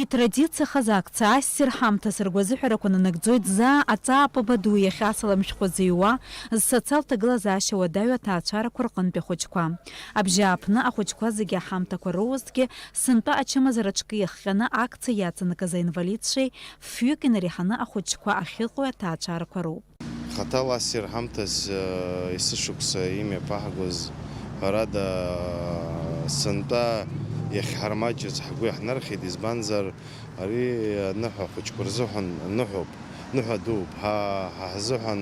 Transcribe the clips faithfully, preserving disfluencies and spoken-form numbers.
Итрадициахаз акциа ассир ҳамҭас ргәазыҳәарақәа нанагӡоит заа аҵаа папа ду иахьа асалам шәҟәы зыҩуа, зсоциалтә ҭагылазаашьа уадаҩу аҭаацәарақәа рҟынтәи ахәыҷқәа. Абжьааԥны ахәыҷқәа зегьы аҳамҭақәа роуазҭгьы, сынтәа ачымазара аҿкы иахҟьаны акциа иаҵанакыз аинвалидцәеи фҩык инареиҳаны ахәыҷқәа ахьыҟоу аҭаацәарақәа роуп. Хаҭала ассир ҳамҭас, э, есышықәса имҩаԥаҳгоз, ҳәарада, сынтәа иахьҳармаҷыз ҳгәы иаҳнархьит, избанзар, ари аныҳәа ахәыҷқәа рзыҳәан ныҳәоуп, ныҳәа дууп. Ҳа, ҳа ҳзыҳәан,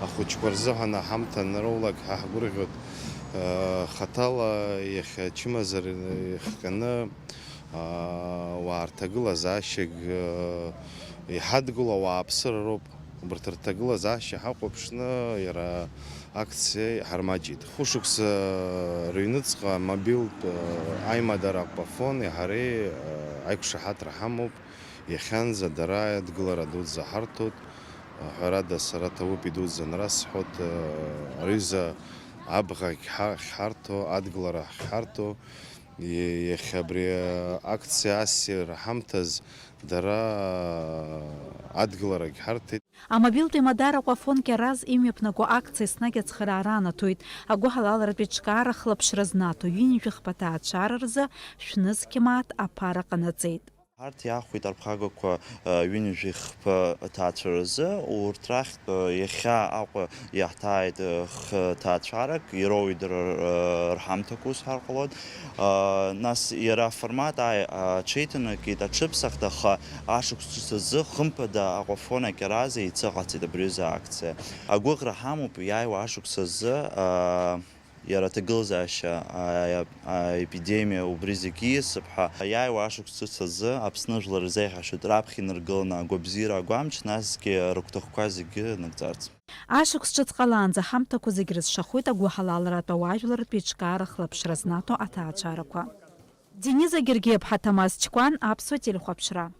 ахәыҷқәа рзыҳәан аҳамҭа анроулак ҳа ҳгәырӷьоит. Э, хаҭала иахьа ачымазара ихҟьаны, э, уаа рҭагылазаашьагь, э, иҳадгыло ауааԥсыра роуп. Убарҭ рҭагылазаашьа ҳахәаԥшны иара акциа иҳармаҷит. Хәышықәса рыҩныҵҟа мобилтә, э, аимадара Аквафон иаҳареи, э, аиқәшаҳаҭра ҳамоуп. Иахьанӡа дара адгылара дуӡӡа ҳарҭоит. Ҳәарада, сара ҭоуп идуӡӡаны расҳәоит, э, рҩыза абӷагь ҳа-, ҳарҭо, адгылара ҳарҭо. Е-, иахьа абри акциа ассир ҳамҭаз дара адгыларагь ҳарҭеит. Амобилтә еимадара Аквафон Кьараз имҩаԥнаго акциа еснагь ацхыраара анаҭоит. Агәыҳалалратә еиҿкаара хылаԥшра знаҭо ҩынҩажәи хԥа ҭаацәара рзы шәнызқь мааҭ аԥара ҟанаҵеит. Арҭ иаахәеит арԥхагақәа, ы, ҩынҩажәи хԥа ҭаацәаразы. Урҭ рахьтә, ы, иахьа Аҟәа иаҳҭааит, ы, х-, ҭаацәарак, ироуеит дара, ы, рҳамҭақәа, ус ҳәар ҟалоит. Ы, нас иара аформат ааи-, аҽеиҭанакит аҽыԥсахт, аха ашықәс ҿыц азы хымԥада Аҟәафон акьараза еицыҟаҵеит абри аҩыза акциа. Агәыӷра ҳамоуп иааиуа ашықәс азы, ы, Иара аҭагылазаашьа, а-, а-, аепидемиа убри зегьы ииасып ҳәа, иааиуа ашықәс ҿыц азы Аԥсны жәлар ирзеиӷьашьоит раԥхьа инаргыланы агәабзиара агәамч, насгьы рыгәҭахәқәа зегьы нагӡарц. Ашықәс ҿыц ҟалаанӡа ҳамҭақәа зегь рызшахоит агәыҳалалратә ауаажәларратә еиҿкаара хылаԥшра знаҭо аҭаацәарақәа. Дениза Гергиаԥҳа, Ҭамаз Чкәан, Аԥсуа телехәаԥшра.